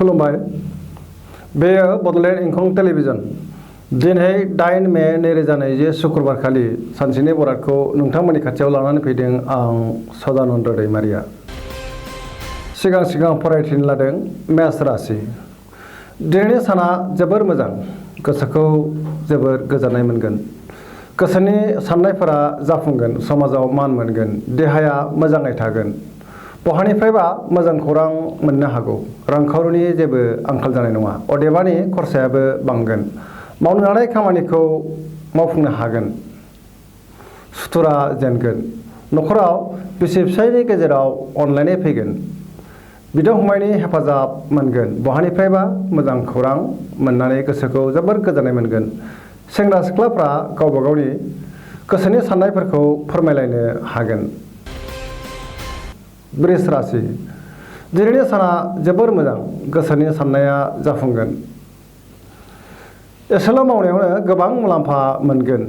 खुलुमबाय। बेयो बड'लेण्ड इंखं टेलिभिजन। दिनै 8 मे 2020 शुक्रबार खालि सानसेनि बरादखौ नोंथांमोननि खाथियाव लानानै फैदों आं सदानन्द दैमारिया। सिगां फरायथिनो लादों मेष राशि। दिनैनि साना जोबोर मोजां, गोसोखौ जोबोर गोजोननाय मोनगोन। गोसोनि साननायफोरा जाफुंगोन, समाजाव मान मोनगोन, देहाया मोजाङै थागोन। बहानिफ्रायबा मोजां खौरां मोननो हागौ। रांखावरिनि जेबो आंखाल जानाय नङा, अदेबानि खरसायाबो बांगोन। मावनो लानाय खामानिखौ मावफुंनो हागोन। सुथुरा जेनगोन। न'खराव बिसि फिसायनि गेजेराव अनलायनाय फैगोन। बिदा फंबायनि हेफाजाब मोनगोन। बहानिफ्रायबा मोजां खौरां मोननानै गोसोखौ जोबोर गोजोननाय मोनगोन। सेंग्रा सिख्लाफ्रा गावबा गावनि गोसोनि साननायफोरखौ फोरमायलायनो हागोन। वृष राशि। दिनैनि साना जोबोर मोजां, गोसोनि साननाया जाफुंगोन। एसेल' मावनायावनो गोबां मुलाम्फा मोनगोन।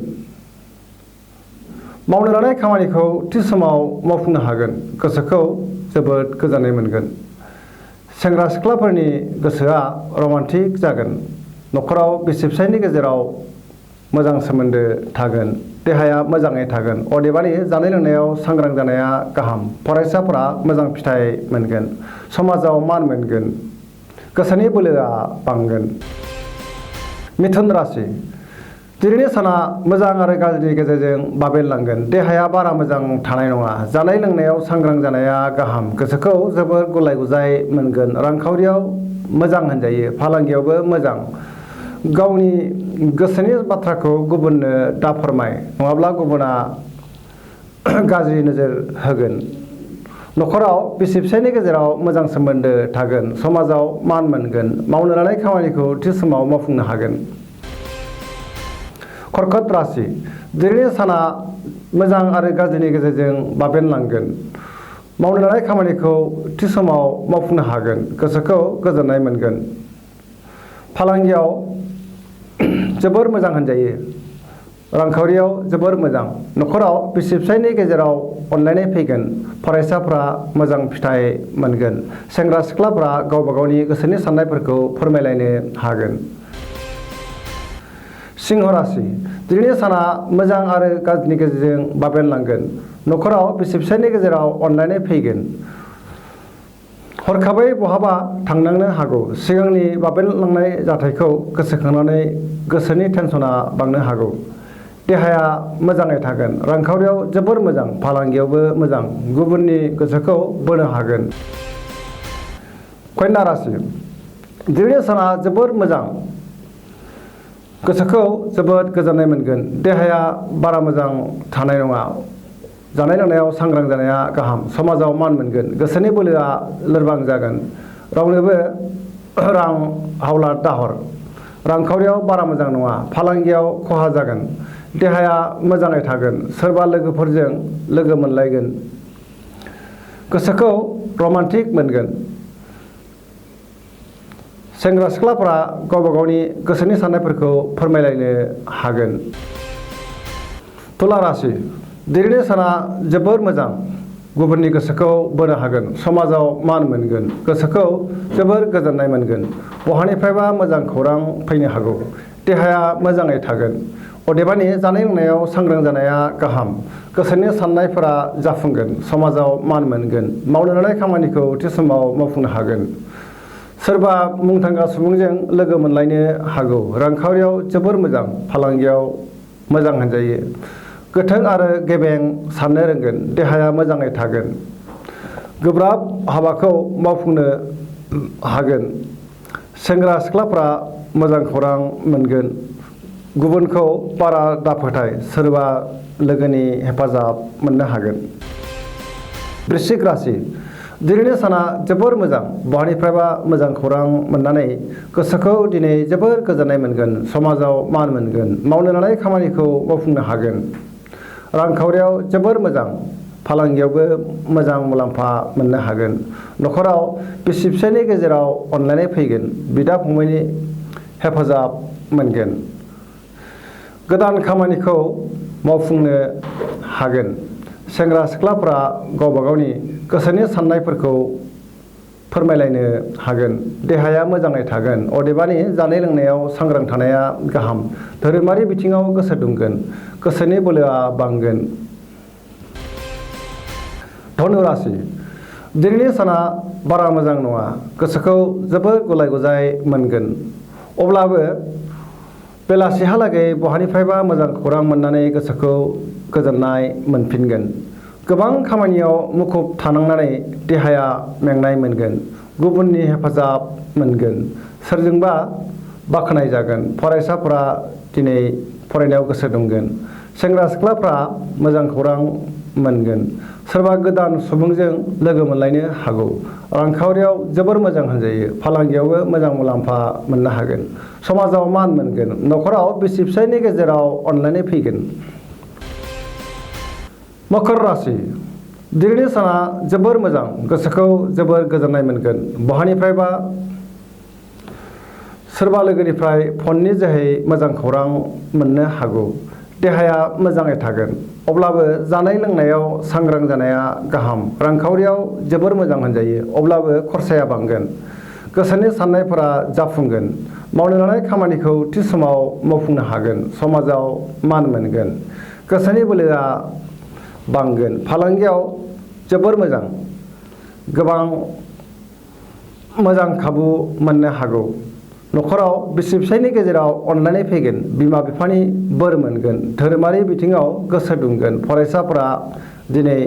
मावनो लानाय खामानिखौ थि समाव मावफुंनो हागोन। गोसोखौ जोबोद गोजोननाय मोनगोन। सेंग्रा सिख्लाफोरनि गोसोआ रमान्टिक जागोन। न'खराव बिसि फिसायनि गेजेराव मोजां सोमोन्दो थागोन। देहाया मोजाङै थागोन। अदेबानि जानाय लोंनायाव सांग्रां जानाया गाहाम। फरायसाफोरा मोजां फिथाइ मोनगोन। समाजाव मान मोनगोन। गोसोनि बोलोआ बांगोन। मिथुन राशि। दिनैनि साना मोजां आरो गाज्रिनि गेजेरजों बाबेनलांगोन। देहाया बारा मोजां थानाय नङा। जानाय लोंनायाव सांग्रां जानाया गाहाम। गोसोखौ जोबोर गुलाय गुजाय मोनगोन। रांखावरियाव मोजां होनजायो। फालांगियावबो मोजां। गावनि गोसोनि बाथ्राखौ गुबुननो दाफोरमाय, नङाब्ला गुबुना गाज्रि नोजोर होगोन। न'खराव बिसि फिसायनि गेजेराव मोजां सोमोन्दो थागोन। समाजाव मान मोनगोन। मावनो लानाय खामानिखौ थि समाव मावफुंनो हागोन। कर्कट राशि। दिनैनि साना मोजां आरो गाज्रिनि गेजेरजों बाबेनलांगोन। मावनो लानाय खामानिखौ थि समाव मावफुंनो हागोन। गोसोखौ गोजोननाय मोनगोन। फालांगियाव जोबोर मोजां होनजायो। रांखावरियाव जोबोर मोजां। न'खराव बिसि फिसायनि गेजेराव अनलायनाय फैगोन। फरायसाफ्रा मोजां फिथाइ मोनगोन। सेंग्रा सिख्लाफ्रा गावबा गावनि गोसोनि साननायफोरखौ फोरमायलायनो हागोन। सिंह राशि। दिनैनि साना मोजां आरो गाज्रिनि गेजेरजों बाबेनलांगोन। न'खराव बिसि फिसायनि गेजेराव अनलायनाय फैगोन। हरखाबै बहाबा थांनांनो हागौ। सिगांनि बाबेनलांनाय जाथायखौ गोसोखांनानै गोसोनि टेनसना बांनो हागौ। देहाया मोजाङै थागोन। रांखावरियाव जोबोर मोजां। फालांगियावबो मोजां। गुबुननि गोसोखौ बोनो हागोन। कन्या राशि। दिनैनि साना जोबोर मोजां। गोसोखौ जोबोद गोजोननाय मोनगोन। देहाया बारा मोजां थानाय नङा। जानाय लोंनायाव सांग्रां जानाया गाहाम। समाजाव मान मोनगोन। गोसोनि बोलोआ लोरबां जागोन। रावनोबो रां हावलाद दाहर। रांखावरियाव बारा मोजां नङा। फालांगियाव खहा जागोन। देहाया मोजाङै थागोन। सोरबा लोगोफोरजों लोगो मोनलायगोन। गोसोखौ रमान्टिक मोनगोन। सेंग्रा सिख्लाफोरा गावबा गावनि गोसोनि साननायफोरखौ फोरमायलायनो हागोन। तुला राशि। दिनैनि साना जोबोर मोजां। गुबुननि गोसोखौ बोनो हागोन। समाजाव मान मोनगोन। गोसोखौ जोबोर गोजोननाय मोनगोन। बहानिफ्रायबा मोजां खौरां फैनो हागौ। देहाया मोजाङै थागोन। अदेबानि जानाय लोंनायाव सांग्रां जानाया गाहाम। गोसोनि साननायफोरा जाफुंगोन। समाजाव मान मोनगोन। मावनो लानाय खामानिखौ थि समाव मावफुंनो हागोन। सोरबा मुंदांखा सुबुंजों लोगो मोनलायनो हागौ। रांखावरियाव जोबोर मोजां। फालांगियाव मोजां होनजायो। गोथों आरो गेबें साननो रोंगोन। देहाया मोजाङै थागोन। गोब्राब हाबाखौ मावफुंनो हागोन। सेंग्रा सिख्लाफ्रा मोजां खौरां मोनगोन। गुबुनखौ बारा दाफोथाय। सोरबा लोगोनि हेफाजाब मोननो हागोन। वृश्चिक राशि। दिनैनि साना जोबोर मोजां। बहानिफ्रायबा मोजां खौरां मोननानै गोसोखौ दिनै जोबोर गोजोननाय मोनगोन। समाजाव मान मोनगोन। मावनो लानाय खामानिखौ मावफुंनो हागोन। रांखावरियाव जोबोर मोजां। फालांगियावबो मोजां मुलाम्फा मोननो हागोन। न'खराव बिसि फिसायनि गेजेराव अनलायनाय फैगोन। बिदा फंबायनि हेफाजाब मोनगोन। गोदान खामानिखौ मावफुंनो हागोन। सेंग्रा सिख्लाफ्रा गावबा गावनि गोसोनि साननायफोरखौ फोरमायलायनो हागोन। देहाया मोजाङै थागोन। अदेबानि जानाय लोंनायाव सांग्रां थानाया गाहाम। धोरोमारि बिथिङाव गोसो दुंगोन। गोसोनि बोलोआ बांगोन। धनु राशि दिनैनि साना बारा मोजां नङा। गोसोखौ जोबोद गुलाय गुजाय मोनगोन। अब्लाबो बेलासिहालागै बहानिफ्रायबा मोजां खौरां मोननानै गोसोखौ गोजोननाय मोनफिनगोन। गोबां खामानियाव मुखुब थानांनानै देहाया मेंनाय मोनगोन। गुबुननि हेफाजाब मोनगोन। सोरजोंबा बाख्नाय जागोन। फरायसाफोरा दिनै फरायनायाव गोसो दुंगोन। सेंग्रा सिख्लाफ्रा मोजां खौरां मोनगोन। सोरबा गोदान सुबुंजों लोगो मोनलायनो हागौ। रांखावरियाव जोबोर मोजां होनजायो। फालांगियावबो मोजां मुलाम्फा मोननो हागोन। समाजाव मान मोनगोन। न'खराव बिसि फिसायनि गेजेराव अनलायनाय फैगोन। मकर राशि दिनैनि साना जोबोर मोजां। गोसोखौ जोबोर गोजोननाय मोनगोन। बहानिफ्रायबा सोरबा लोगोनिफ्राय फननि जोहै मोजां खौरां मोननो हागौ। देहाया मोजाङै थागोन। अब्लाबो जानाय लोंनायाव सांग्रां जानाया गाहाम। रांखावरियाव जोबोर मोजां होनजायो। अब्लाबो खरसाया बांगोन। गोसोनि साननायफोरा जाफुंगोन। मावनो लानाय खामानिखौ थि समाव मावफुंनो हागोन। समाजाव मान मोनगोन। गोसोनि बोलोआ बांगोन। फालांगियाव जोबोर मोजां। गोबां मोजां खाबु मोननो हागौ। न'खराव बिसि फिसायनि गेजेराव अनलायनाय फैगोन। बिमा बिफानि बोर मोनगोन। धोरोमारि बिथिङाव गोसो दुंगोन। फरायसाफोरा दिनै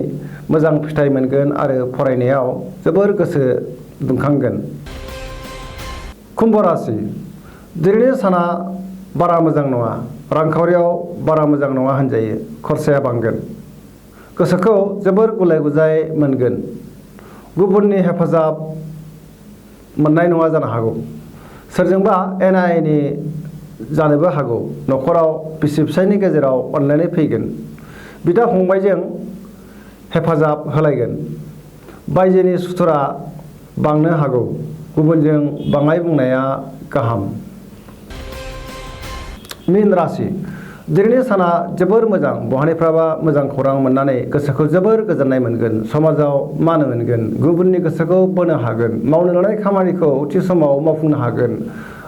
मोजां फिथाइ मोनगोन आरो फरायनायाव जोबोर गोसो दुंखांगोन। कुम्भ राशि दिनैनि साना बारा मोजां नङा। रांखावरियाव बारा मोजां नङा होनजायो। खरसाया बांगोन। गोसोखौ जोबोर गुलाय गुजाय मोनगोन। गुबुननि हेफाजाब मोननाय नङा जानो हागौ। सोरजोंबा एना एनि जानोबो हागौ। न'खराव बिसि फिसायनि गेजेराव अनलायनाय फैगोन। बिदा फंबायजों हेफाजाब होलायगोन। बायजोनि सुथुरा बांनो हागौ। गुबुनजों बाङाय बुंनाया गाहाम। मीन राशि दिनैनि साना जोबोर मोजां। बहानिफ्रायबा मोजां खौरां मोननानै गोसोखौ जोबोर गोजोननाय मोनगोन। समाजाव मान मोनगोन। गुबुननि गोसोखौ बोनो हागोन। मावनो लानाय खामानिखौ थि समाव मावफुंनो हागोन।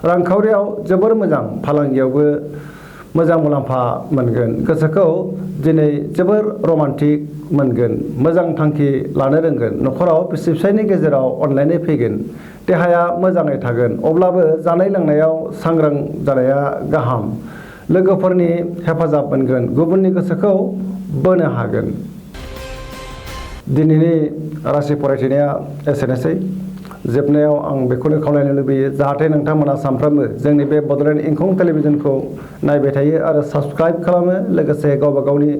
रांखावरियाव जोबोर मोजां। फालांगियावबो मोजां मुलाम्फा मोनगोन। गोसोखौ दिनै जोबोर रमान्टिक मोनगोन। मोजां थांखि लानो रोंगोन। न'खराव बिसि फिसायनि गेजेराव अनलायनाय फैगोन। देहाया मोजाङै थागोन। अब्लाबो जानाय लोंनायाव सांग्रां जानाया गाहाम। लोगोफोरनि हेफाजाब मोनगोन। गुबुननि गोसोखौ बोनो हागोन। दिनैनि राशि फरायथिनाया एसेनोसै। जोबनायाव आं बेखौनो खावलायनो लुबैयो जाहाथे नोंथांमोना सानफ्रोमबो जोंनि बे बड'लेण्ड इंखं टेलिभिजनखौ नायबाय थायो आरो साबस्क्राइब खालामो। लोगोसे गावबा गावनि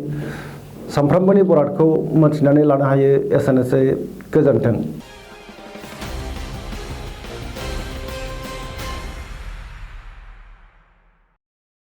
सानफ्रोमबोनि बरादखौ मोनथिनानै लानो हायो। एसेनोसै। गोजोन्थों।